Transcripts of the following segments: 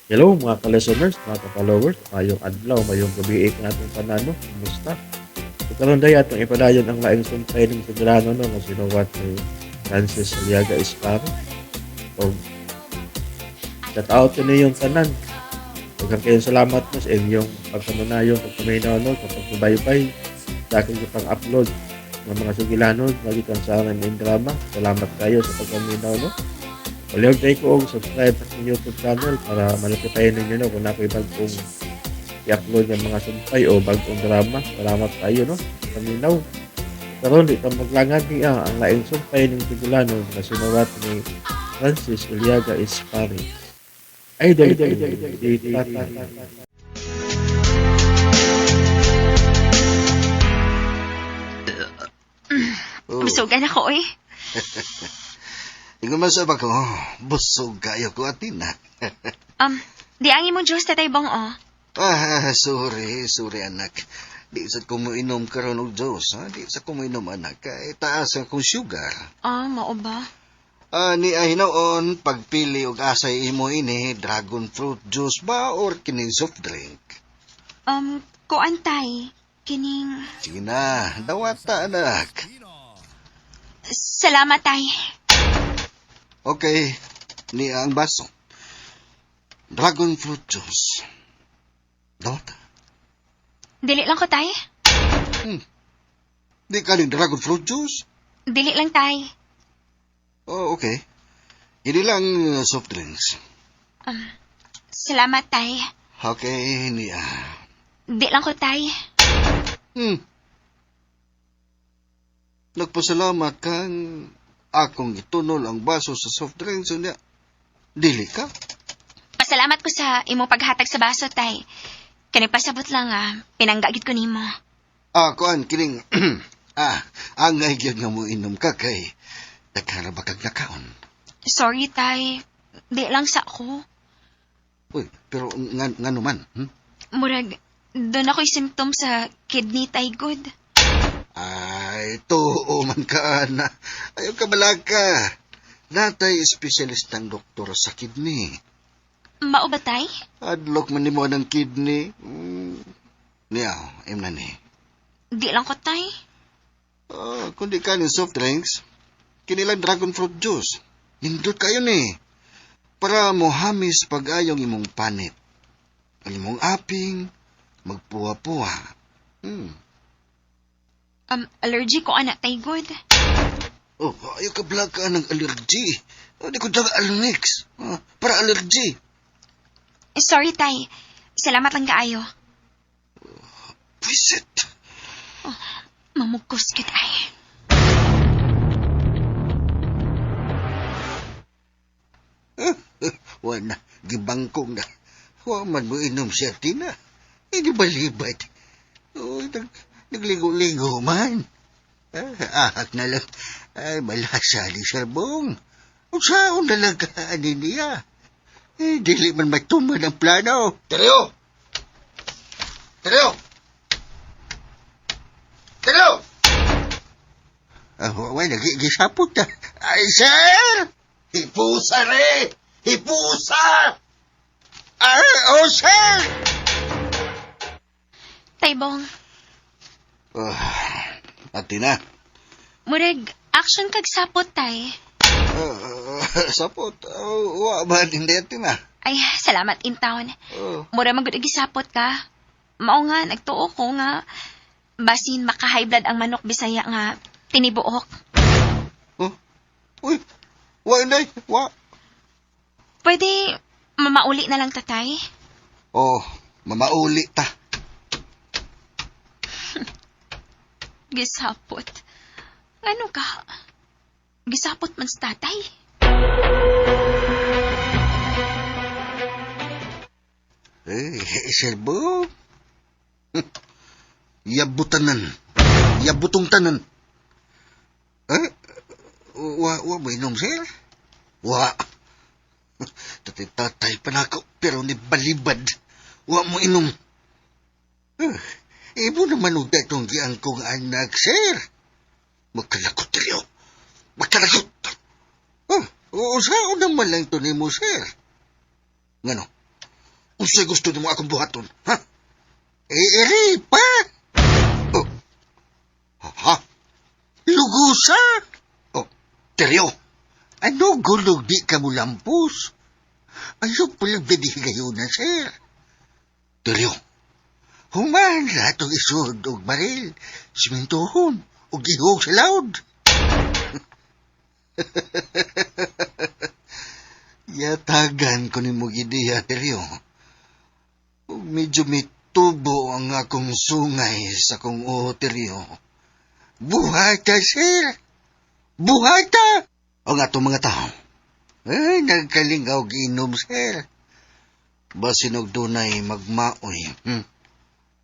Hello mga ka-listeners, mga ka-followers, mayong adlaw, mayong gabi ka natong tanan, no? Kumusta? So karon day atong ipadayon ang laing sumpay ng Sugilano, no, nga sinuwat ni Francis Aliaga Esparo. O shout out to ninyong tanan. Daghang kayong salamat, no, sa inyong pagkamunayon, pagpaminaw, no, sa pagsubaybay sa aking pang-upload ng mga sugilanon magikan sa aming drama. Salamat kayo sa pagpaminaw, no. Palihog tayo ko og subscribe sa aking YouTube channel para malatipayan ninyo, no, kung ako'y bagong i-upload ng mga sumpay o bagong drama. Salamat kayo, no, paminaw. Karon di ta maglangan niya ang laing sumpay ng Sugilano nga sinuwat ni Francis Aliaga Esparis. Idol, idol, idol, Oh. Busugan ako eh. Ingon man sa ba ko, busog kayo ko atin na. Di ang imong juice, Tatay Bong, oh. Ah, sorry, sorry anak. Di sa ko mo inom karon og juice, ha? Di sa ko mo inom anak. Kay taas ang kong sugar. Ah, mao ba? Ah, ni ay hinoon, pagpili og asay imo ini, dragon fruit juice ba or kining soft drink? Kuan tay, kining. Sige na, dawata anak. Salamat, tay. Okay, ni ang baso. Dragon fruit juice. Dawata. Dili lang ko, tay. Di ka ning dragon fruit juice? Dili lang, tay. Oh, okay. Ini lang soft drinks. Salamat, tay. Okay, niya. Di lang ko, tay. Nagpasalamat kang akong gitunol ang baso sa soft drinks unya. Dili ka? Pasalamat ko sa imong paghatag sa baso, tay. Kani pasabot lang, ah. Pinanggagid ko nimo. Ah, kuan kining angay gyud nga mo inom ka kay daghang ba kag nakaon. Sorry, tay. Di lang sa ako. Uy, pero ngano man? Hmm? Murag, doon ako'y symptom sa kidney, tay, good. Ay, tuo man ka, ana. Ayaw ka balaka. Natay espesyalistang doktor sa kidney. Mao ba, tay? Adlok man nimo ng kidney. Niya, im na ni. Di lang ko, tay. Oh, kung di ka ni soft drinks, kinilang dragon fruit juice. Nindot kayo ni. Para mohamis pag-ayong imong panit. Ang imong aping, magpuwa-puwa. Allergic ko, anak, tay, good. Oh, ayaw ka ka ng allergy. Oh, di ko daga Alnex. Ah, para allergy. Sorry, tay. Salamat lang kaayo. Visit. Mamugkos kit ay. Wala, gibangkong na. Wa man mo inom siya, Tina. Hindi balibad. Oh, nagligo-ligo man. Ah, ahak na lang. Ay, malasa ni Sarbong. Unsaon na lang kaani niya? Eh, dili man matuman ang plano. Teryo! Teryo! Teryo! Ah, wala, gisapot na. Ay, sir! Hipusa re! Hipusa! Ay, oh, sir! Tay Bong, Ah, ati na. Murag, action kag sapot, tay. Sapot. Oh, wa ba hindi ati na? Ay, salamat in town. Oh. Mura magud gisapot ka. Mao nga, nagtuo ko nga. Basin maka-high blood ang manok Bisaya nga tinibuok. Oh. Uy, wa inday, wa. Pwede mamauli na lang tatay? Oh, mamauli ta. Gisapot. Ano ka? Gisapot man sa tatay. Eh, Sir Bo. Yabutanan. Yabutong tanan. Eh, wa ba inom, sir? Wa. Tatay-tatay pa na ako, pero ni balibad. Wa mo inom. Eh, ibo naman og datong giang kong anak, sir. Magkalakot tayo. Magkalakot. Oh, usaon naman lang to nimo, sir. Ngano? Unsay gusto nimo akong buhaton, ha? Iri pa! Oh. Ha? Lugusa? Oh, Teryo. Ano gulog di ka mo lampos? Ayaw palang gayon na, sir. Teryo. Human atong isod og baril, simintohon, og gihog sa laod. Yatagan ko ni mo ideya, Teryo. Ug medyo mitubo ang akong sungay sa kong oo, Teryo. Buhata, sir! Buhata! Ang atong mga tao. Ay, nagkalingaw ginom, sir. Basin og dunay magmaoy.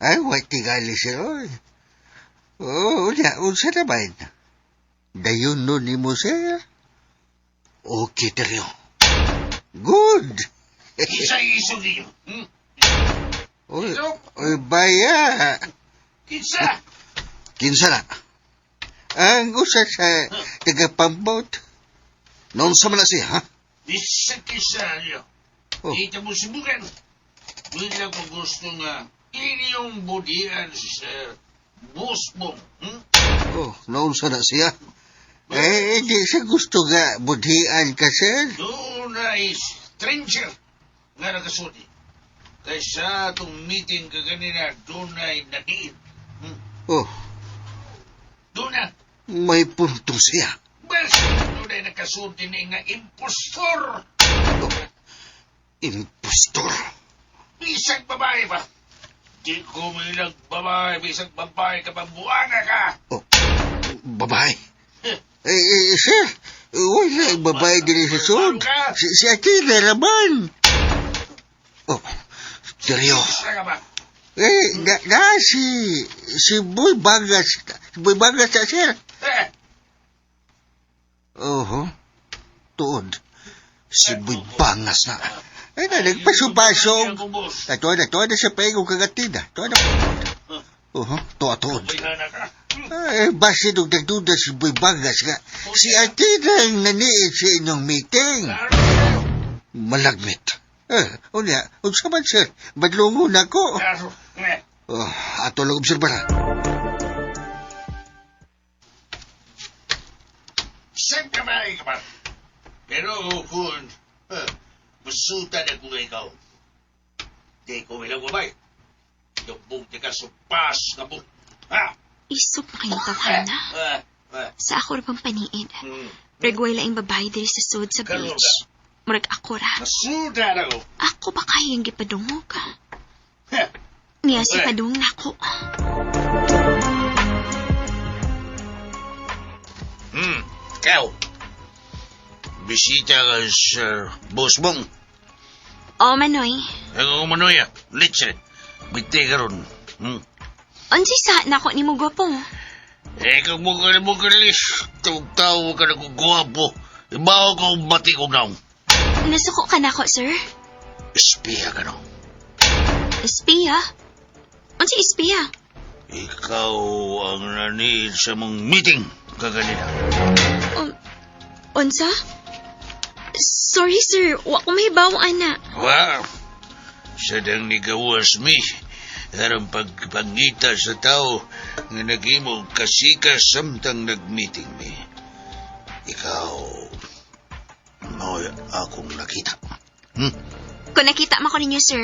Ay, way tigali, sir. Oy. Oh, unya, unsa naman? Dayon no nimo, sir. Okay, Teryo. Good. Kinsa isog ninyo? Hmm? Oy, oy, baya. Kinsa? Kinsa na? Ang usa sa tagapambot. Noon sa man na siya, ha? Bisa kinsa niyo. Oh. Kita mo subukan. Wala ko gusto nga inyong budian sa busbong. Hmm? Oh, noon sa na siya. Eh, hindi siya gusto nga budhian ka, sir. Doon na stranger nga nakasulti. Kay sa atong meeting kaganina, doon ay nadiin. Hmm? Oh, Doon na. may punto siya. Basta doon ay nakasulti ni nga impostor. Oh, impostor. Bisag babae ba? Di ko may babae, bisag babae ka ba, buanga ka! Oh, babae. Eh, eh, sir, wala babae din sa sud. Si Atina naman. Oh, seryo. Isa ka ba? Eh, na si Boy Bagas. Si Boy Bagas na, sir. Eh, Oho, tuod. Si Boy Bangas na. Ay, na, nagpaso-pasong. Akong boss. Ato na, to na sa pego kagatina. To na. Oho, to tuod. Bayhana ka. Ay, base nung nagduda si Boy Bangas nga. Si Atina ang naniit sa inyong meeting. Klaro, Malagmit. Eh, unya, unsa man, sir? Badlungon ako. klaro. Eh, Oh, ato lang obserbar. Isang kamay ka ba? Pero kung masutan ako nga ikaw, di ko ilang babae. Dubog di ka supas ka mo. Ha? Isog na kayong tawhana. Ah, ah, Sa ako ra pang paniid. hmm. Regway laing babae diri sa sud sa Karon beach. Murag ako ra. Masutan ako. Ako ba kayang gipadungog? Ha? Niya si padung nako. Ikaw. Bisita ka sa boss mong. O Manoy, Ang umanoy ah. Litsa. Bite ka ron. Hmm. unsay sa nako nimo gwapo? Eh, kung mo ka mo ka lis. Tawag-tawag ka na kung gwapo. Ibaw ko bati ko na. Nasuko ka nako, sir? Espiya ka no. Espiya? Unsay espiya? Ikaw ang naniid sa mong meeting kaganina. Unsa? Sorry, sir. Wa ko mahibaw ana. Wow! Sa dang nigawas mi, aron pagpangita sa tao nga naghimo kasikas samtang nagmeeting mi. Ikaw, mo'y akong nakita. Hmm? Kung nakita man ko ninyo, sir.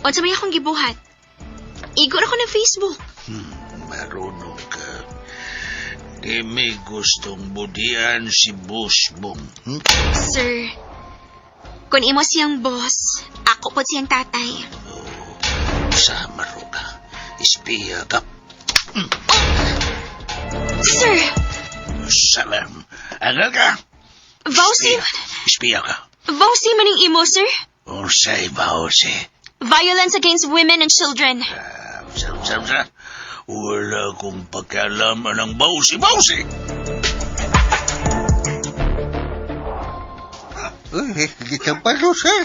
Unsa may akong gibuhat? Igo ra ko ng Facebook. Marunong ka. Di may gustong budian si Boss Bong. Hmm? Sir, kung imo siyang boss, ako po siyang tatay. Oh, sa maruga. Espiya ka. Sir, Salam. Ano ka? vowsy, Espiya ka. vowsy maning imo, sir. Unsay bawsi. Violence against women and children. Sam, sam, sam. Wala akong pakialam anang bawsi, bawsi! Uy, gitampalo, sir.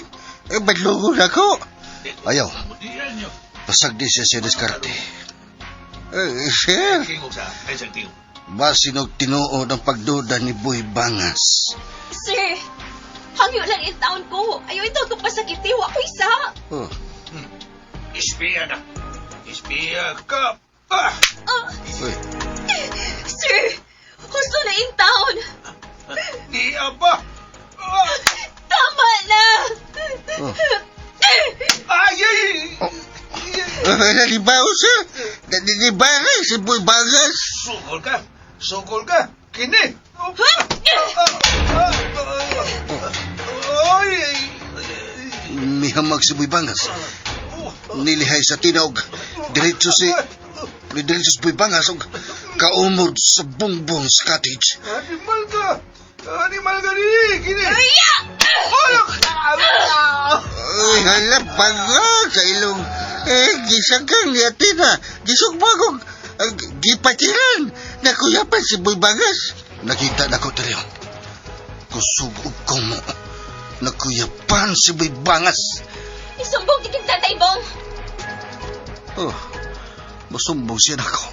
Eh, badlungon ako. Ayaw. Pasag di siya sa diskarte. Eh, sir. Basin og tinuod ang pagduda ni Boy Bangas. Sir, Hangyo lang in town ko. Ayaw ito ko pasakiti. Wa ko isa. Oh. Ispiya na. Ispiya ka. Ah! Ah, Uy. sir, husto na in town. Di ba? Ah! Tama na. Oh. Ay! Ay! Oh. Nalibaw siya. Nalibaw si Boy Bangas. Sugol ka! Sugol ka! Kini! Oh. Huh? Ah! Ah! Ah! Ay! Mihamag si Boy Bangas. Nilihay sa tinog. Diretso si... Diretso si Boy Bangas og kaumod sa bungbong sa cottage. Animal ka! Animal ka ni! Kini! Iya! Alak! Ay, hala, banga sa ilong. Eh, gisangkang ni Athena. Gisugmagog. Gipatiran. Nakuyapan si Boy Bangas. Nakita na ko tayo. Kusog og kumo. Nakuyapan si Boy Bangas. Isumbong kikig Tatay Bong. Oh, masumbong siya nako.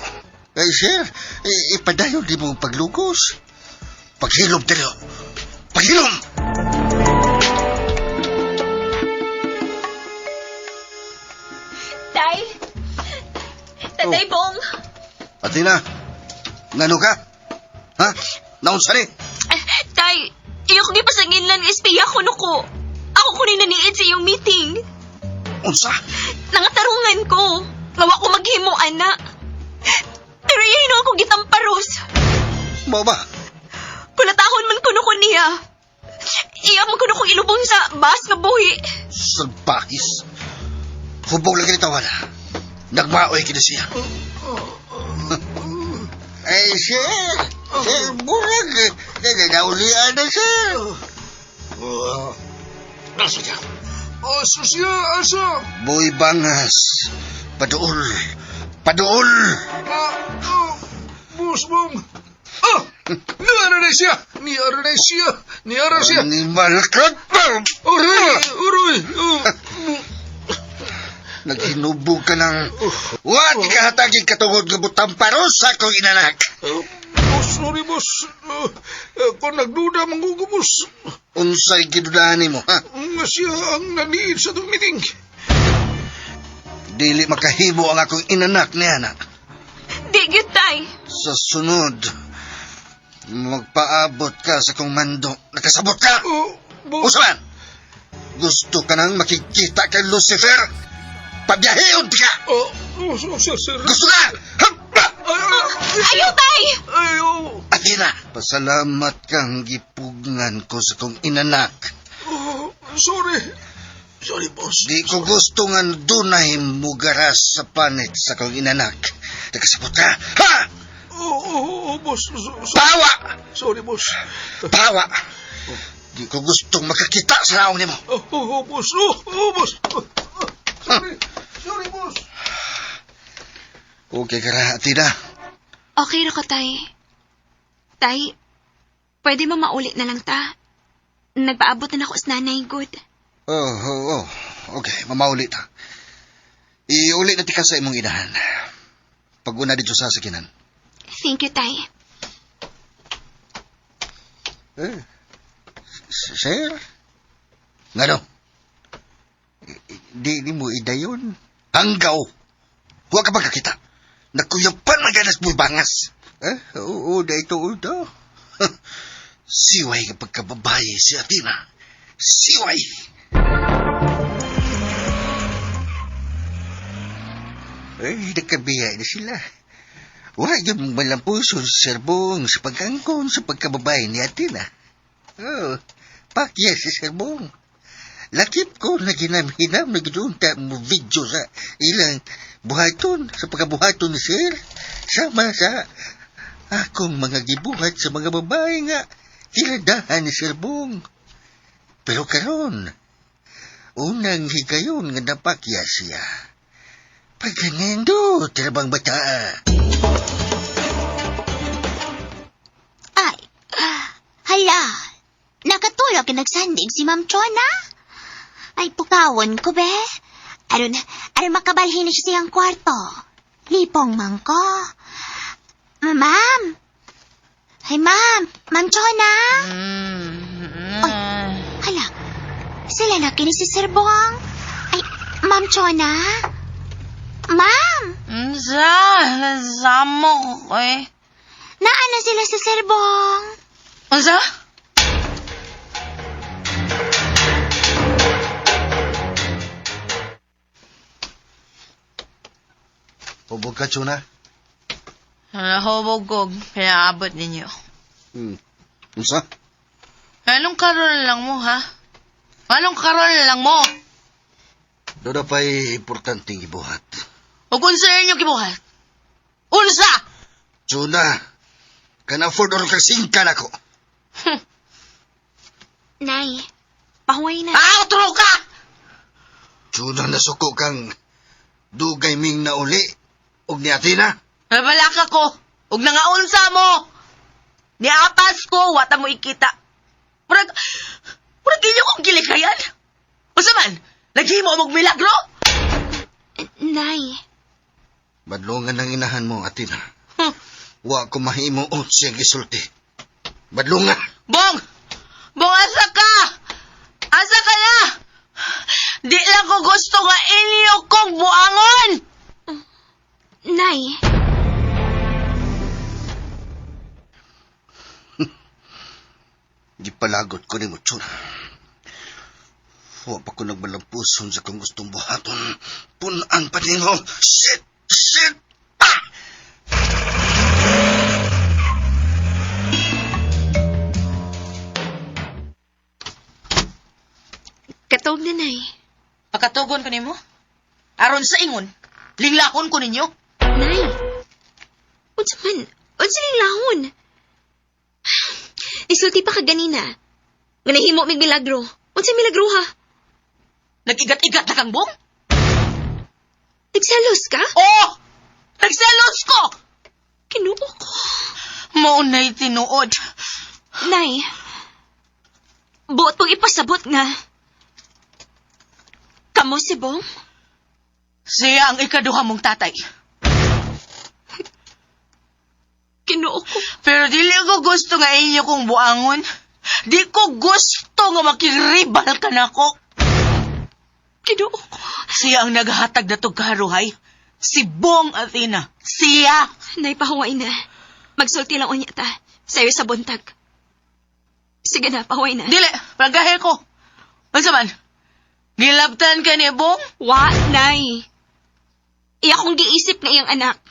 Eh, sir, ipadayon di mo ang paglugos. Paghilom tayo. Paghilom! Tay! Tatay Bong! Athena, ngano ka? Ha? Naunsa ni? Ah, Tay, iyo ko gipasanginlan nga espiya ko no ko. Ako ko ni naniid sa iyong meeting. Unsa? Nangatarungan ko. Nga wa ko maghimo, ana. Pero iya hinuon ko gitamparos. Mao ba? Pulatahon man kuno ko niya. Iya man kuno kong ilubong sa bas nga buhi. Salbahis. Hubog lagi ni tawana. Nagmaoy kini siya. Ay, sir. Sir, murag. Naulian na, sir. Asa siya? Asa siya? Asa? Boy Bangas. Paduol. Paduol. Ah, ah, boss Bong! Ah! Niara na siya! Niara na siya! Niara siya! Animal ka. Uroy! Uroy! Oh, Naghinubog ka ng... Wa di ka hatagin katungod nga butang paros sa akong inanak. ah, boss, sorry boss. Ah, ah, kung nagduda, mangugo boss. Unsay gidudahan nimo, ha? Nga siya ang naniid sa itong meeting. Dili makahimo ang akong inanak niya na. Di gyud, Tay. Sa sunod, magpaabot ka sa kong mando. Nakasabot ka! Oh, boss. Usaman! Gusto ka nang makikita kay Lucifer? Pabiyaheon ka! Oh, oh, oh, sir, sir. Gusto ka! Happa! Ay, ay, Ayaw, Tay! ay, oh. Athena, pasalamat kang gipugngan ko sa kong inanak. Oh, sorry. Sorry, boss. Di ko gusto nga dunay mugaras sa panit sa kong inanak. Nakasabot ka? Ha! Oh, oh, oh, boss. Pawa! Sorry, boss. Pawa! Di ko gustong makakita sa naong nimo. Oh, oh, oh, boss. Oh, oh, boss. Oh, oh, sorry. Sorry, boss. Okay ka ra, Athena. Okay ra ko, Tay. Tay, pwede mo maulit na lang ta. Nagpaabot na ako sa nanay, good. Oh. Okay, mamaulit ha. Iuli na tika sa imong inahan. Pag-una dito sa sakinan. Thank you, Tay. Eh, sir? Ngano? Di, di mo idayon. Hanggaw! Huwag ka magkakita. Nakuyapan maganas mo bangas. Eh, oo, da ito, ito. Siway ka pagkababae si Athena. Siway! Eh, nagkabiya na sila. Wa yung malampuso sa serbong sa pagkangkon sa pagkababae ni Athena. Oh, pakya si serbong. Lakip ko na ginam-hinam na gidunta mo video sa ilang buhaton, sa pagkabuhaton ni sir. Sama sa akong mga gibuhat sa mga babae nga kiladahan ni Sir Bong. Pero karon, unang higayon nga napakya siya. Pagkanendo, trabang bata. Ay, hala. Nakatulog ka nagsandig si Ma'am Chona? Ay, pukawon ko be. Aron, aron makabalhin na siya siyang kwarto. Lipong man ko. Ma'am! Ay, ma'am! Ma'am Chona! Ay, hala. Sila na kini si Sir Bong. Ay, Ma'am Chona? Ma'am! Unsa? Nasamo ko eh. Naa na sila sa Sir Bong. Unsa? Hubog ka, Chuna. Nahubog ko. Pinaabot ninyo. Unsa? Anong karon lang mo, ha? Anong karon lang mo? Doon na pa'y importanteng ibuhat. Ug unsa inyo gibuhat? Unsa? Chuna, can afford or kasingkan ako. Nay, pahuway na. Ah, utro ka! Chuna, nasuko kang dugay ming nauli og ni Athena. Nabalaka ko. Ug nangaunsa mo. Niapas ko, wata mo ikita. Murag, murag inyo kong gilikayan. Unsa man? Naghimo mog milagro? Nay, Badlongan ng inahan mo, Athena. Hmm. Wa ko mahimuot siya gisulti. Badlongan! Bong! Bong, asa ka? Asa ka na? Di lang ko gusto nga inyo kong buangon! Nay. Gipalagot ko nimo, Chuna. Wa pa ko nagbalampuson sa kong gustong buhaton. Punan pa nimo. Shit! Shit! Ah! Katog na, Nay. Pagkatugon ko nimo? Aron sa ingon, linglakon ko ninyo. Nay! Unsa man? Unsa ning lahon? Isulti pa ka ganina. Nga nahimo mig milagro. Unsa milagro ha? Nag-igat-igat na kang bong? Nagselos ka? Oo! Nagselos ko! Kinuo ko. Maunay tinuod. Nay, buot pong ipasabot nga. Kamo si Bong? Siya ang ikaduha mong tatay. Kinuo ko. Pero dili ko gusto nga inyo kong buangon. Di ko gusto nga makiribal ka nako. Kinuo ko. Siya ang naghatag na kaharuhay. Si Bong Athena. Siya! Nay, pahuway na. Magsulti lang unya ta. Sayo sa buntag. Sige na, pahuway na. Dili, palagahe ko. Unsa man? Gilabtan ka ni Bong? Wa, Nay. Iya kong giisip nga iyang anak.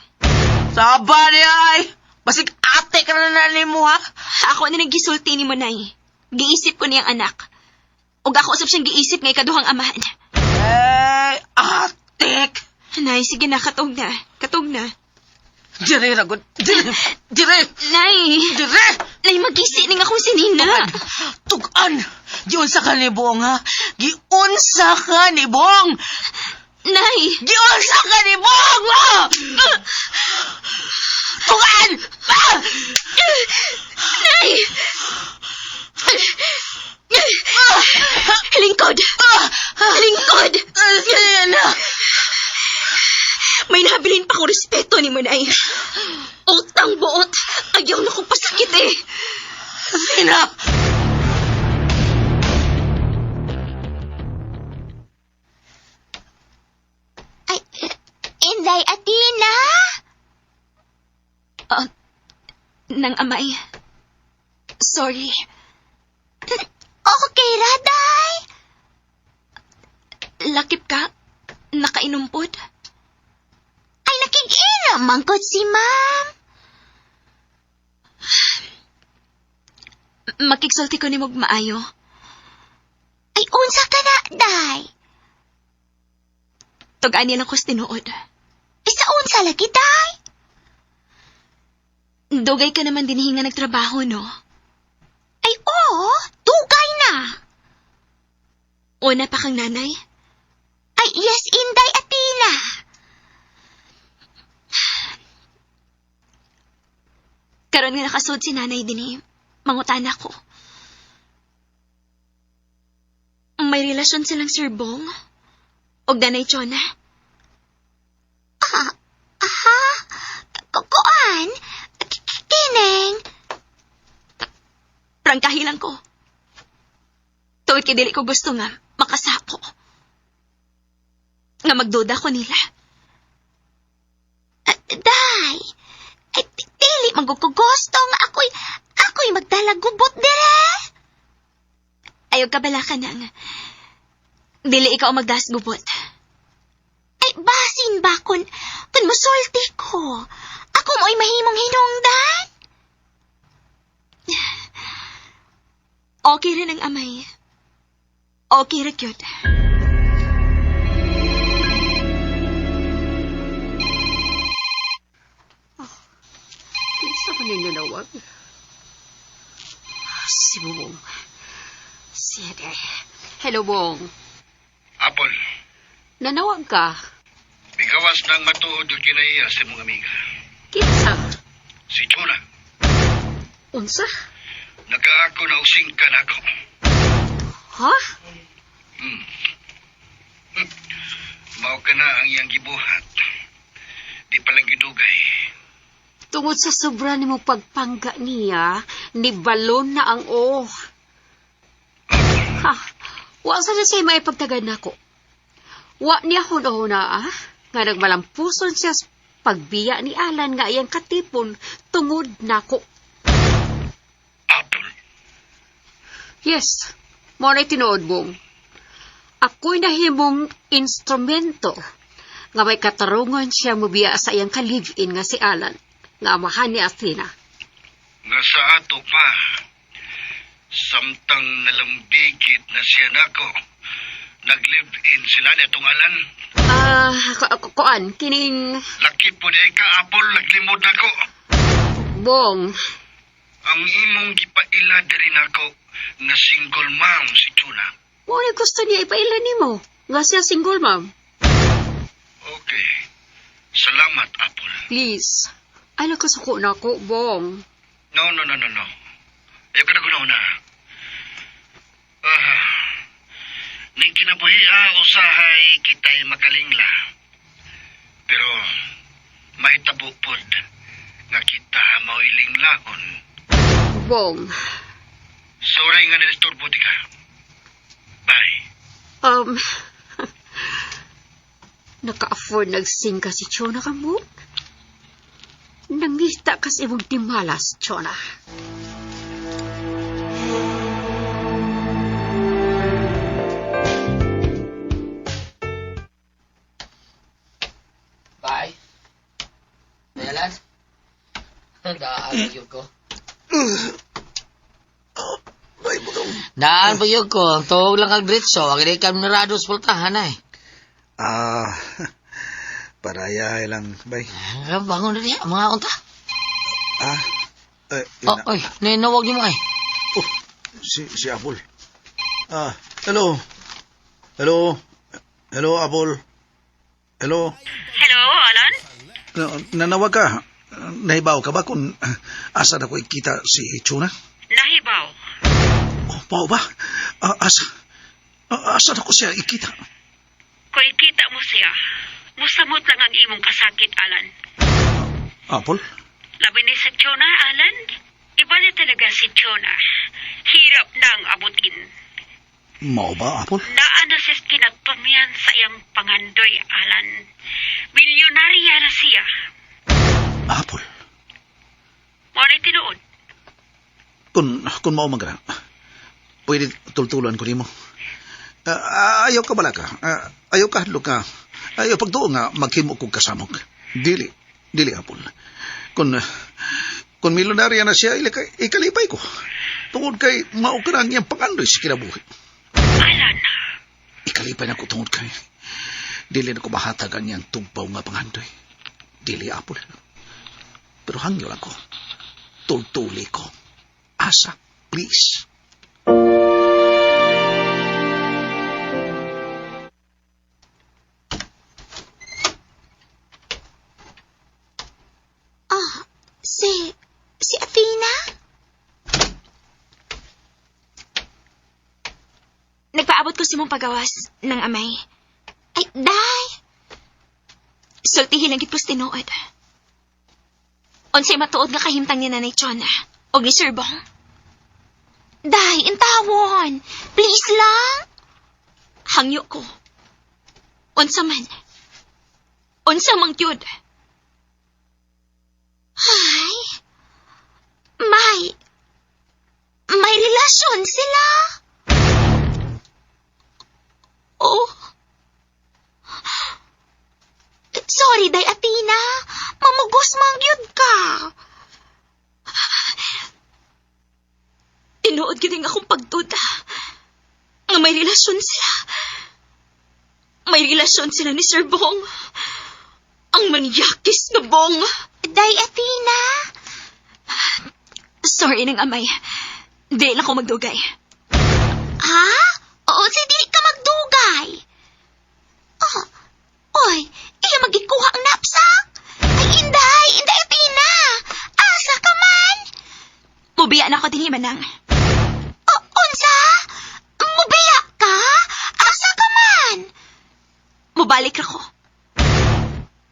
Saba niya ay. Basig ate ka na na nimo ha. Ako na naggisulti ni mo, Nay. Giisip ko niyang anak. Ug ako usab siyang giisip nga ikaduhang amahan. Eh, atik. Nay, sige na, katog na. Katog na. Dire ragod. Dire. Dire. Nay! Dire. Nay, magisi ning akong sinina. Tugan. Giunsa ka ni Bong ha. Giunsa ka ni Bong. Nay! Giunsa ka ni Bong. Ah! Tugan. Ah! Nay! Lingkod! Lingkod! Sige na. May nabilin pa ko respeto ni mo, Nay. Utang buot. Ayaw na kong pasakit eh. Sina. Ay, Inday Athena? Nang amay. Sorry. Okay ra, Day. Lakip ka? Nakainumpod? Ay, nakikinom mangkot si ma'am. Makigsulti ko ni mog maayo. Ay, unsa ka na, Day? Tugaan niya lang ko sa tinuod. Isa unsa lagi, Day? Dugay ka naman dinhi nga nagtrabaho, no? Ay, oo, dugay na. Una pa kang nanay? Ay, yes, Inday Athena. Karon nga nakasud si nanay dinhi. Mangutana ko. May relasyon silang Sir Bong? Og Nanay Chona? Ah, aha, kuan, kining. Prangkahi lang ko. Tuod kay dili ko gusto nga. Magduda ko nila. Ah, day, ay, dili magugusto nga ako'y magdala gubot dire. Ayaw kabala ka nang. Dili ikaw ang magdas gubot. Ay, basin ba kun musulti ko? Ako mo'y mahimong hinungdan. Okay rin ang amay. Okay ra gyud. Kinsa man ninyo nawag? Si Bong. Sige. Hello, Bong. Apple, Nanawag ka? bigawas ng matuod yung kinaiya sa mong amiga. Kinsa? Si Chuna, Unsa? nakaako na og singka nako. Ha? Mao ka na ang iyang gibuhat. Di pa lang gidugay. Tungod sa sobra nimo pagpangga niya, ni balon na ang o. Ha? Wa sa na siya maipagtagad nako. Wa niya hunahuna ah, nga nagmalampuson siya sa pagbiya ni Alan nga iyang katipon tungod nako. Apple, Yes, mo na tinuod bong. Ako'y nahimong instrumento nga may katarungan siya mubiya sa iyang ka-live-in nga si Alan, nga amahan ni Athena. nga sa ato pa, samtang nalambigit na siya nako, nag-live-in sila ni atong Alan. Ah, kuan, kining Laki po di ka, Apple, naglimod nako. bong. Ang imong gipaila diri nako nga single mom si Chuna. Mo na gusto niya ipaila nimo nga siya single mom. Okay. Salamat, Apple. Please. Ay, nakasuko na ako, bong. No, no, no, no, no. Ayaw ka na kunaw na. Ah, ning kinabuhi ah, usahay kita'y makalingla. Pero mahitabo pod nga kita mao'y linglahon. Bong. Sorry nga nilisturbo di ka. Bye. Naka-afford nagsingka si Chona ka mo? Nangita kas imong timalas, Chona. Bye. Dalan. Daan ba yun ko? Bay, bugong. Daan ba yun ko? Ang tuog lang kag diretso. Ang hindi ka narado sa pultahan ay. Ah, parayahay lang, bay. Ah, bangon na niya. Mga unta. Ah, eh, Oh, ina- oy, ninawag niyo mo ay. Oh, si Apple. Ah, hello. Hello. Hello, Apple. Hello. Hello, Alan? Nanawag ka. Nahibaw ka ba kung asa na ko ikita si Chuna? Nahibaw. Oh, pao ba? Ah, asa? Ah, asa na ko siya ikita? Kung ikita mo siya, musamot lang ang imong kasakit, Alan. Apple? Labi ni sa Chona, Alan. Iba na talaga si Chona. Hirap nang abutin. Mao ba, Apple? Naa na siya kinatumian sa iyang pangandoy, Alan. Milyonarya na siya. Apple. Mo na tinuod. Kung mao man ka na, pwede tultulan ko nimo. Ah, ayaw ka bala ka. Ah, ayaw ka hadlok ka. Ayaw pagtuo nga maghimo kog kasamok. Dili, dili Apple. Kung milyonarya na siya, ikalipay ko. Tungod kay mao ka na ang iyang pangandoy sa kinabuhi. Alan, Ikalipay na ko tungod kay dili na ko mahatag ang iyang tugpaw nga pangandoy. Dili Apple. Pero hangyo lang ko. Tultuli ko. Asa, please. Ah, si Athena? Nagpaabot ko si mong pagawas ng amay. Ay, day. Sultihin lang gid pos tinuod. Unsay matuod nga kahimtang ni Nanay Chona og ni Sir Bong. Day, intawon. Please lang. Hangyo ko. Unsa man. Unsa mang gyud? Ay, may, may relasyon sila. Oh. Sorry, Day Athena. Mamugos mang gyud ka. Tinuod gyud ang akong pagduda. Nga may relasyon sila. May relasyon sila ni Sir Bong. Ang manyakis na Bong. Day Athena. Sorry nang amay. Di lang ko magdugay. Ha? Oo, si dili ka magdugay. Oh, oy, iya magikuha ang knapsack. Ay, Inday, Inday Athena. Asa ka man? Mubiya na ako dinhi manang. O, unsa? Mubiya ka? Asa ka man? Mubalik ako.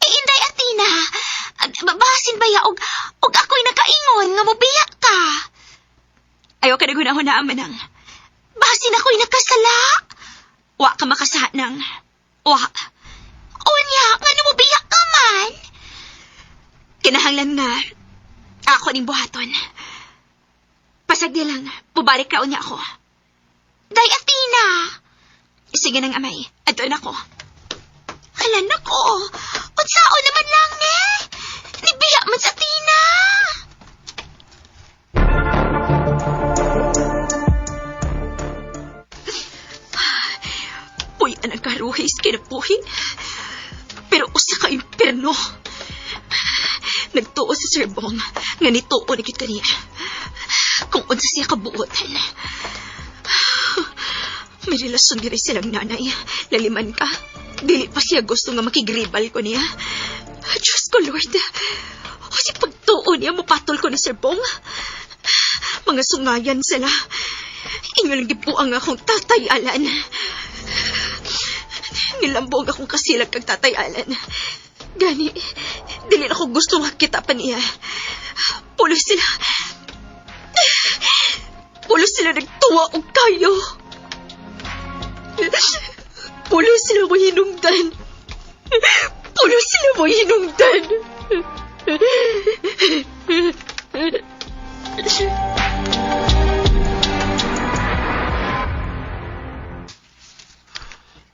Eh, Inday Athena, basin ba ya og ako'y nakaingon nga mubiya ka? Ayaw ka naghuna-hunaan manang. Basin ako'y nakasala? Wa ka makasaha nang. Wa. Unya, nga mubiya ka man? Kinahanglan nga ako ning buhaton. Pasagdi lang, mubalik ra unya ako. Day Athena! Sige nang amay, adto na ko. Hala nako, unsao naman lang eh? Nibiya man sa Athena! Puy ang karuhis kinabuhi. Pero usa ka impierno. Nagtuo si Sir Bong nga nituo ni gyud kaniya. Kung unsa siya kabuotan. May relasyon diri silang nanay. Laliman ka. Dili pa siya gusto nga makigribal ko niya. Diyos ko, Lord. O si pagtuo niya, mapatol ko ni Sir Bong. Mga sungayan sila. Inyo lang gibuang akong tatay, Alan. Nilambog akong kasilag kag tatay Alan. Gani, dili na ko gusto makita pa niya. Pulos sila. Pulos sila nagtuwa og kayo. Pulos sila mo hinungdan. Pulos sila mo hinungdan.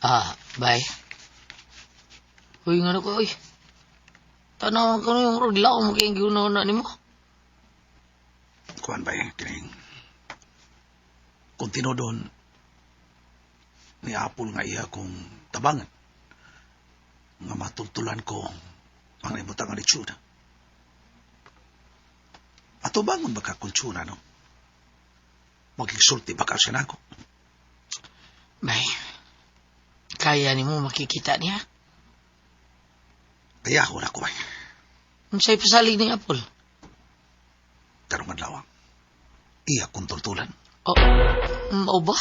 Ah, bye. Uy, nga na ko, uy. Tanaw ka na yung rod lang, magiging na nimo. Kuan ba eh, kining. Kung tinodon, ni Apple nga iya kong tabangan. Nga matultulan ko ang ibutang nga litsuna. Ato bangon ba ka kultsura, no? Magigsulti ba ka siya nako? Bay, kaya nimo makikita niya. Kaya ako na ko ay. Unsay pasalig ni Apple? Karong adlaw, iya kong tultulan. Oh, mao ba?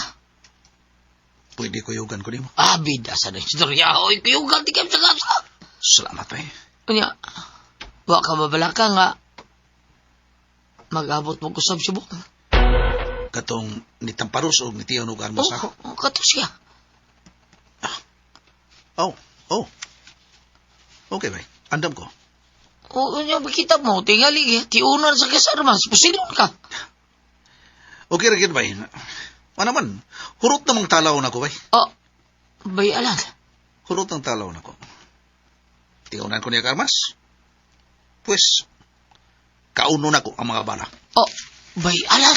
Pwede ko yugan ko nimo. Ah, bida sa na istorya. Oy, kuyugan ti sa kasa. Salamat ay. Unya, wa ka babalaka nga mag-abot mo kusab si Bong. Katong nitamparos og nitiyon og armas Oh, ako. oh, kato siya. Oh, oh. Okay, bay. Andam ko. Oh, unya, makita mo, tingali, tiunan sa kasarmas, pusilon ka. Okay ra gyud bay. Ano man, hurot namang talaw na ko bay. Oh, bay alan. Hurot ang talaw na ko. Tiunan ko niya karmas. Pues, kauno na ko ang mga bala. Oh, bay alan.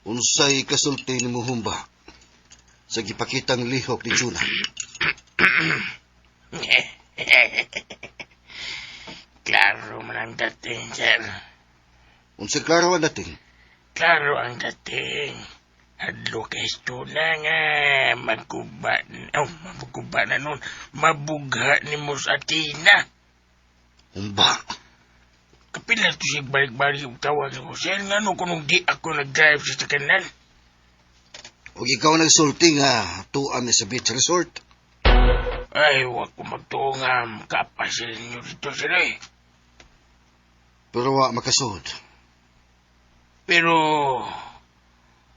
Unsay kasulti ni Muhumba sa gipakitang lihok ni Juna. Klaro man ang dating, sir. Unsay klaro ang dating? Klaro ang dating. Adlo kay na nga magkuba, oh, magkuba na nun, mabugha ni mo sa tina. Humba. Kapila to siya balik-balik og tawag sa ko, sir, nga no, kung di ako nag-drive sa kanan. Og ikaw nagsulti nga tuam ni sa beach resort. Ay, wag ko magtuo nga makapasil ninyo dito, sir, eh. Pero wa makasud. Pero,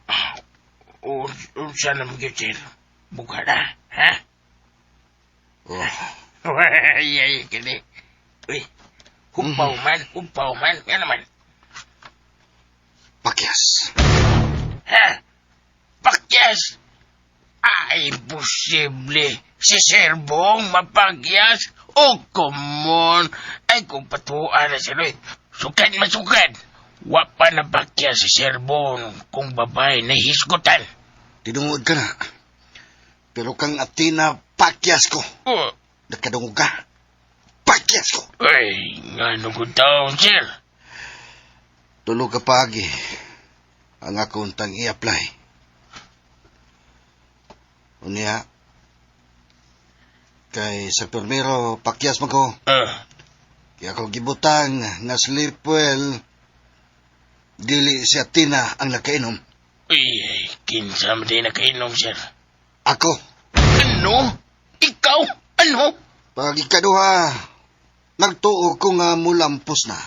ah, Unsa na mga sir? Bugha na, ha? Oh, Ay, ay, kini. Uy, hupaw man, hupaw man. Nga naman. pakyas. Ha? Pakyas! Ay, posible. Si Sir Bong mapagyas? Oh, come on. Ay, kung patuan na siya, Loy. Sukad masukad. Wa pa na pakyas si Sir Bong kung babae na hisgutan. Tinungod ka na. Pero kang Athena, pakyas ko. Oh, Nakadungog ka. Pakyas ko. ay, nga nung taon, sir. Tulog ka paagi. Ang akong tang i-apply. Unya, kay sa permero, pakyas man ko. Ah, Kaya ako gibutang nga sleep well, dili si Athena ang nakainom. uy, ay, kinsa man din nakainom, sir. Ako, Ano? Ikaw? Ano? pag ikaduha, nagtuo ko nga mulampos na.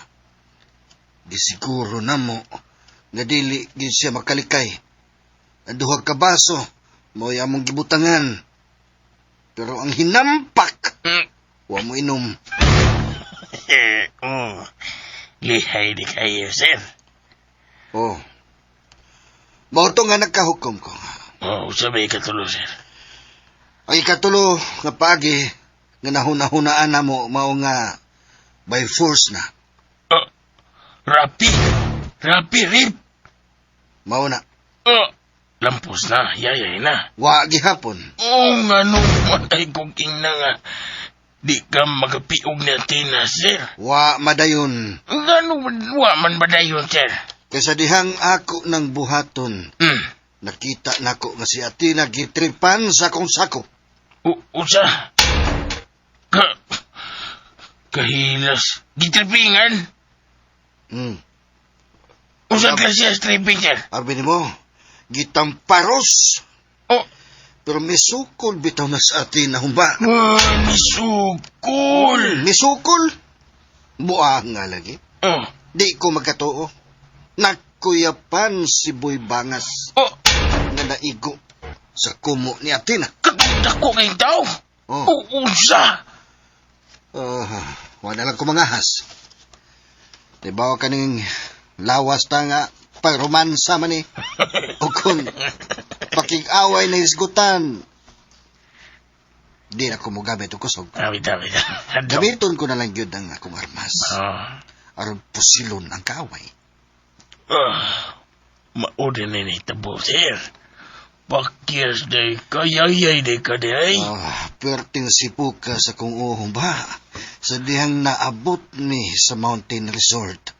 Di siguro na mo, nga dili gid siya makalikay. Ang duha ka baso, mo'y among gibutangan. Pero ang hinampak, wa mo inom. Eh, oh. Lihay di kayo, sir. Oh. Mao to nga nagkahukom ko. Oh, sabi katulo, sir. Ang ikatulo nga paagi nga nahuna-hunaan na mo mao nga by force na. Oh, rapi. Rapi, rip. Mao na. Oh, lampos na, yayay na. Wa gihapon. Oh, nga nung matay kong ina nga. Di ka magapiog na tina, sir. Wa madayon. Nga nung wa man ba dayon, sir? Kaysa dihang ako ng buhaton, nakita nako nga si Athena gitripan sa akong sako. Usa. Ka... Kahilas. Gitripingan? Usa klase sa tripping, sir? Arbi nimo, gitamparos. Oh. Pero misukol bitaw na sa Athena humba. Ah, misukol. Misukol? Buang nga lagi. Oh. Di ko magkatuo. Nagkuyapan si Boy Bangas. Oh. Nga naigo sa kumo ni Athena. Katong dako kay tao. Oh. Usa. Wala lang kumangahas. Di ba kaning lawas ta nga pagromansa man eh. O kung pakig-away na hisgutan. Di na ko mogamit og kusog. Awit, awit. Gamiton ko na lang yun ang akong armas. Oh. Aron pusilon ang kaaway. Mauna na ni tabo, sir. Pakyas day ka, yayay day ka day. Perting sipuka sa kong uhong ba. Sa dihang naabot ni sa Mountain Resort.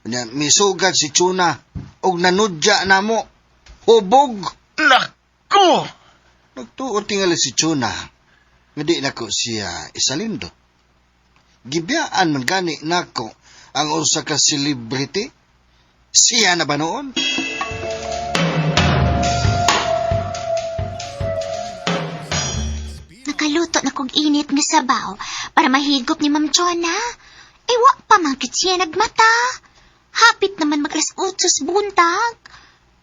Nya, misugad si Chuna og nanudya na mo. Hubog! Nako! Nagtuo tingali si Chuna. Nga di nako siya isalindo. Gibiyaan man gani nako ang usa ka celebrity. Siya na ba noon? Nakaluto na kog init nga sabaw para mahigop ni Ma'am Chona. Eh, wa pa man gid siya nagmata. Hapit naman mag alas 8 sa buntag.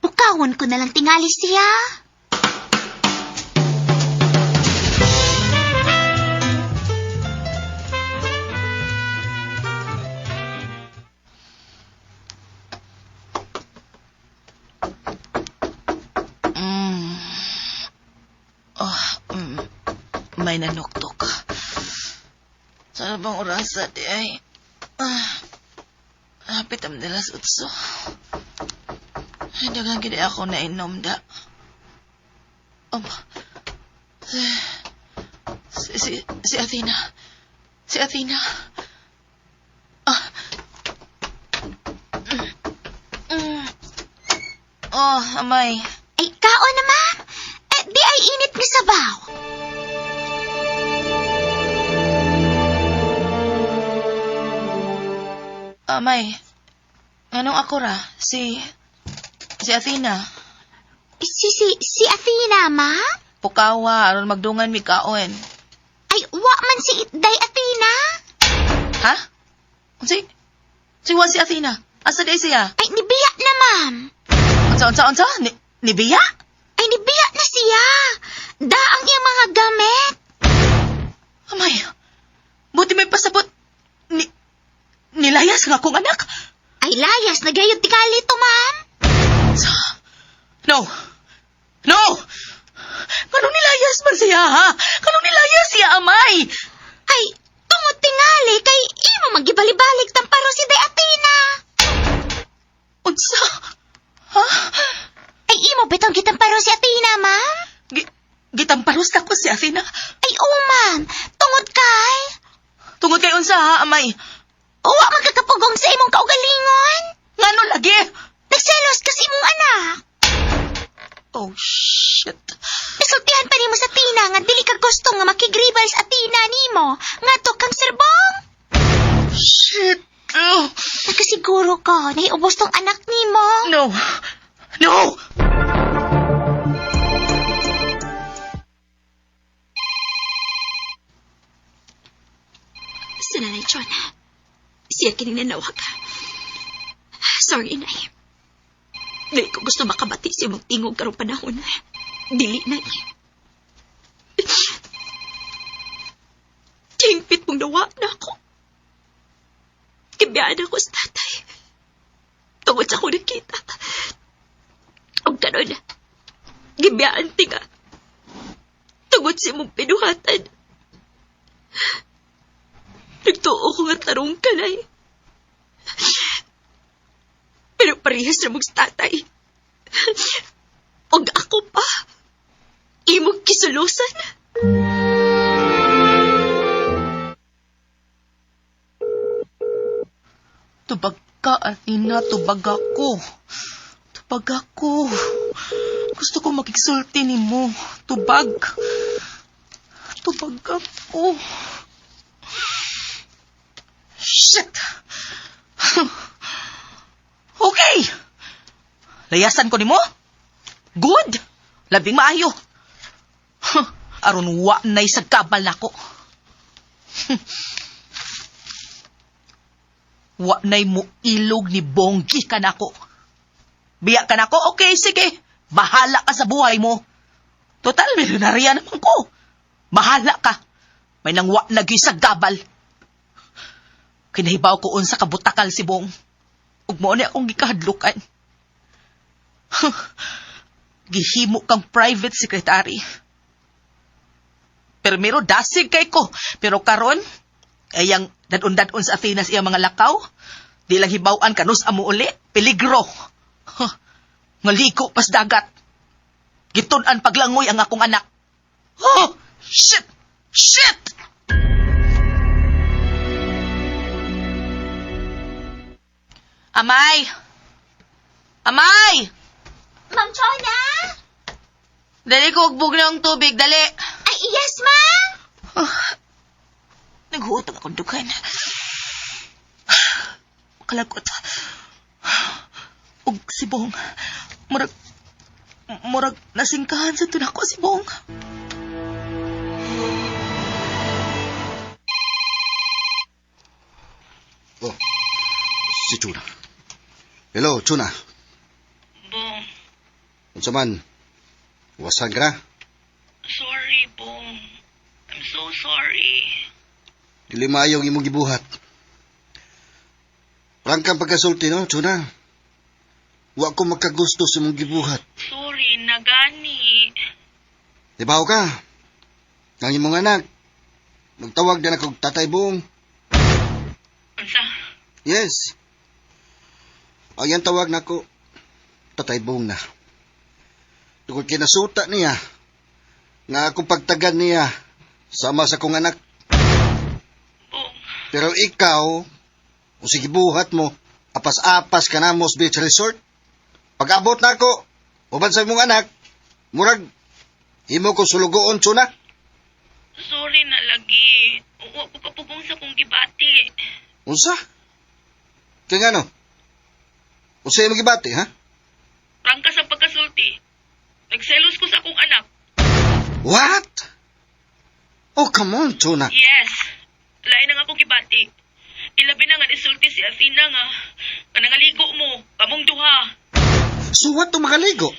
Bukawon ko na lang tingali siya. Oh, May nanuktok. Sana bang orasa di ay? Hapit ang alas 8. Ay, daghang gid ako nainom da. Si Athena. Si Athena. Oh, amay. Ay, kaon na, ma'am. Eh, di ay init nga sabaw. Amay. Anong ako ra? Si Athena. Si Athena, ma'am? Pukawa, aron magdungan mi kaon. Ay, wa man si Day Athena. Ha? Si wa si Athena. Asa di siya? Ay, nibiya na, ma'am. Unsa, unsa, unsa? Ni, nibiya? Ay, nibiya na siya. Da ang iyang mga gamit. Amay, buti may pasabot. Nilayas nga akong anak. Ay, layas, nagayod tingali to, ma'am. No! No! Kanong nilayas man siya, ha? Kanong nilayas siya, amay? Ay, tungod tingali kay imo magibalik-balik tamparo si Day Athena. Unsa? Ha? Ay, imo bitong gitamparo si Athena, ma'am. Gitamparos na ko si Athena. Ay, oo, ma'am. Tungod kay... Tungod kay unsa, ha, amay? Uwa man kakapugong sa imong kaugalingon. Ngano lagi? Nagselos ka sa imong anak. Oh, shit. Nasultihan pa nimo sa Tina nga dili ka gusto nga makigribal sa Athena nimo. Ngadto kang serbong. Shit. Oh. Nakasiguro ko nahiubos tong anak nimo. No. No! Sa Nanay Chona. Siya kining nanawag. Sorry, Nay. Dili ko gusto makabati sa imong tingog karong panahon. Dili, Nay. Hingpit mong nawa na ako. Kibiyaan ako sa tatay. Tungod sa akong nakita. Og karon, gibiyaan tinga. Tungod sa imong pinuhatan. Nagtuo ko nga tarong ka, Nay. Pero parehas na mong tatay. Og ako pa. Imong kisulusan. Tubag ka, Athena. Tubag ako. Tubag ako. Gusto ko makigsulti ni mo. Tubag. Tubag ako. Shit! Okay! Layasan ko nimo? Good! Labing maayo. Aron wa na'y sagkabal nako. Wa na'y muilog ni Bonggi ka nako. Biya ka nako? Okay, sige. Bahala ka sa buhay mo. Total, milyonarya naman ko. Bahala ka. May nangwa na gyud sa gabal. Kinahibaw ko unsa ka butakal si Bong. Ug mao ni akong gikahadlukan. Gihimo kang private secretary. Pero mero dasig kay ko. Pero karon ay ang dadun-dadun sa Athenas iya mga lakaw. Di lang hibaw-an kanus amo uli. Peligro. Huh. Ngaliko pas dagat. Gitun-an paglangoy ang akong anak. Oh! Shit! Shit! Amay! Amay! Ma'am Chona? Dali ko ugbog ng tubig, dali. Ay, yes, ma'am. Naghuot ang akong dughan. Kalagot. Ug si Bong. Murag nasingkahan sa tunako si Bong. Oh, si Chuna. Hello, Chuna. Bong, Unsa man? Wasan ka na? sorry, Bong. I'm so sorry. Dili maayo ang imong gibuhat. Prangkang pagkasulti, no, Chuna? Wa ko makagusto sa imong gibuhat. Sorry, nagani. Ibaw ka. Ang imong anak. Nagtawag na akong Tatay Bong. Unsa? Yes. Ang iyang tawag nako, Tatay Bong na. Tungkol kinasuta niya, nga akong pagtagan niya, sama sa kong anak. Bong, Pero ikaw, kung sige buhat mo, apas-apas ka na mo sa beach resort. Pag-abot na ako, uban sa imong anak, murag, himo ko sulugoon, Chuna. sorry na lagi. Wa ko kapugong sa kong gibati. Unsa? Kaya nga no? Unsa imong gibati, ha? Prangka sa pagkasulti. Nagselos ko sa akong anak. What? Oh, come on, Chuna. Yes. Lain ang akong gibati. Ilabi na nga isulti si Athena nga. Nga nangaligo mo, kamong duha. So what to makaligo?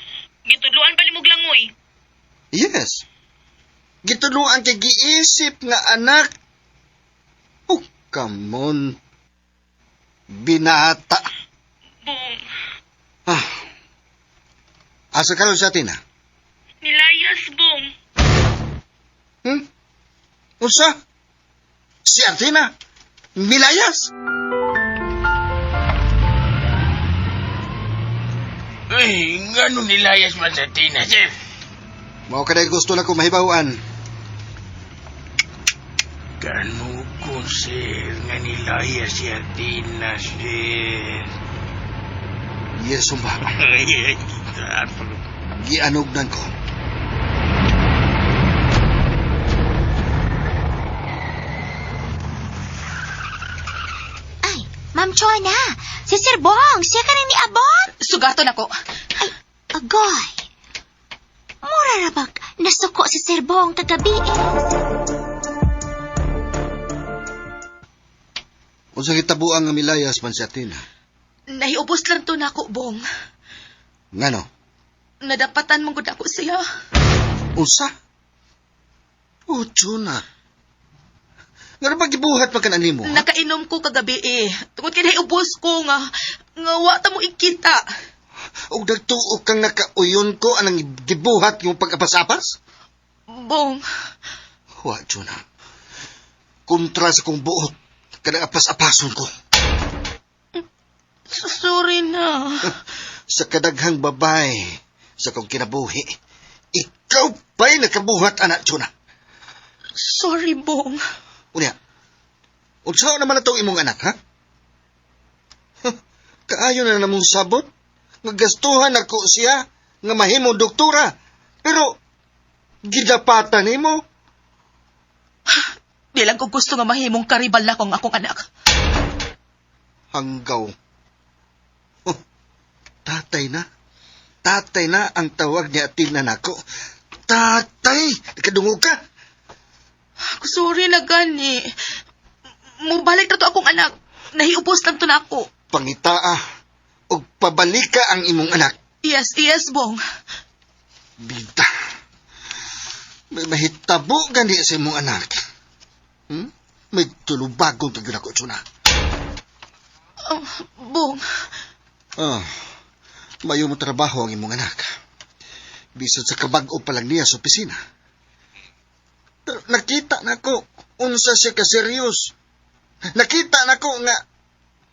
Gitudloan pa nimo langoy. Yes. Gituluan kay giisip nga anak. Oh, come on. Binata. Bong, Ah. Asa karon sa atin, ha? nilayas, Bong. Unsa? Si Artina? Milayas? Ay, ngano nilayas man sa Tina, sir? Mao kaday gusto na ko mahibaw-an. Gano ko, sir, nga nilayas si Athena, sir. Yes, sumba. Ay, ay, saan pa ko? Gianugnan ko. Ay, Ma'am Chona, si Sir Bong, siya ka ni abot. Sugaton ako. Ay, agoy. Mura ra bag, nasuko si Sir Bong kagabi eh. Unsa gitabuang nga milayas man si Athena? Nahiubos lang to nako, Bong. Ngano? Nadapatan mong gud ako siya. Unsa? Oh, Chuna. Ngano ba gibuhat pa ka na nimo? ha? Nakainom ko kagabi eh. Tungod kay nahiubos ko nga nga wa ta mo ikita. Og nagtuo kang nakauyon ko anang gibuhat yung pag-apas-apas? Bong, Wa, Chuna. Kontra sa kong buot, kanang apas-apason ko. sorry na. Sa kadaghang babae sa kong kinabuhi, ikaw pa'y nakabuhat, anak, Chuna. Sorry, Bong. Unya, unsaon naman na imong anak, ha? Huh, kaayo na namong sabot. Nga gastuhan ako siya, nga mahimong doktora. Pero, gidapatan nimo. Di lang ko gusto nga mahimong karibal na akong akong anak. Hanggaw. Oh, tatay na. Tatay na ang tawag ni Athena nako. Tatay! Nakadungog ka! Sorry na gani. Mubalik na to akong anak. Nahiubos lang to na ako. Pangitaa og pabalika ang imong anak. Yes, yes, Bong. Bida. May mahitabo gani sa imong anak. May tulubagong tagil ako, Chuna. Oh, Bong, Ah, mayo mo trabaho ang imong anak. Bisan sa kabag-o pa lang niya sa opisina. Pero nakita na ko unsa siya ka serious. Nakita na ko nga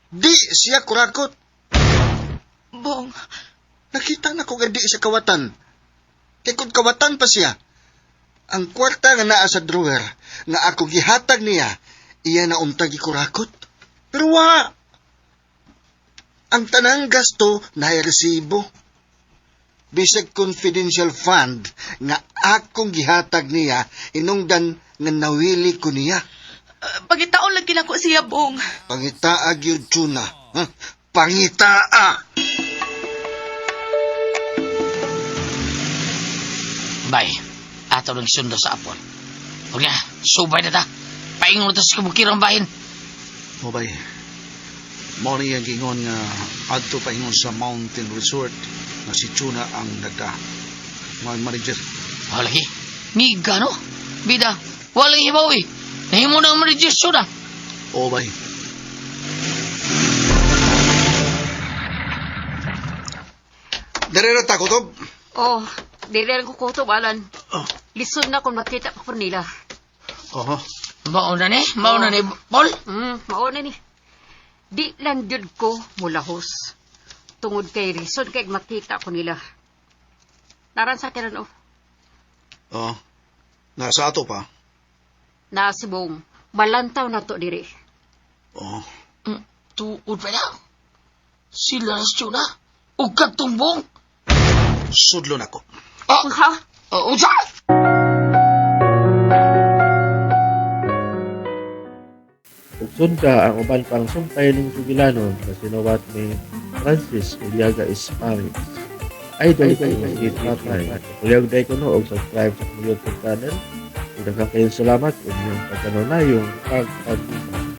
di siya kurakot. Bong, Nakita na ko nga di siya kawatan. Kay kung kawatan pa siya, ang kwarta nga naa sa drawer nga ako gihatag niya, iya na untag ikurakot. Pero wa! Ang tanang gasto na resibo. Bisag confidential fund nga akong gihatag niya, inungdan nga nawili ko niya. Pagitaon lang kinako siya, Bong. Pangitaa gyud Chuna. Ha? Pangitaa! Bay, ato lang sundo sa apon. Huwag na, subay na ta. Paingon na ta sa kabukirang bahin. Mo bay. Mao ni ang gingon nga adto paingon sa Mountain Resort nga si Chuna ang nagda. Mga manager. Oh, lagi. Miga, no? Bida, walang hibaw eh. Nahimo na ang manager na. Oo bay. Dere ra ta kutob. Oh, dili lang ko kutob, Alan. Oh. Lisod na kung makita pa ko nila. Oho. Mauna ni, mauna ni, Paul. Mauna ni. Di lang jud ko mulahos. Tungod kay lisod kay makita ko nila. Naran sa kiran oh. Oh. Nasa ato pa. Na si Bong. Malantaw na to diri. Oh. Tuod pa na. Sila na siya na. Ug katumbong. Sudlo nako. Ah, Ha? oh, unsa? Ug sunda ang uban pang sumpay ning sugilanon nga sinuwat ni Francis Iliaga Esparis. Idol ko si Tatay. Kuliyog day ko no og subscribe sa akong YouTube channel. Ug daghang kayong salamat ug inyong pagkanunayong pagpag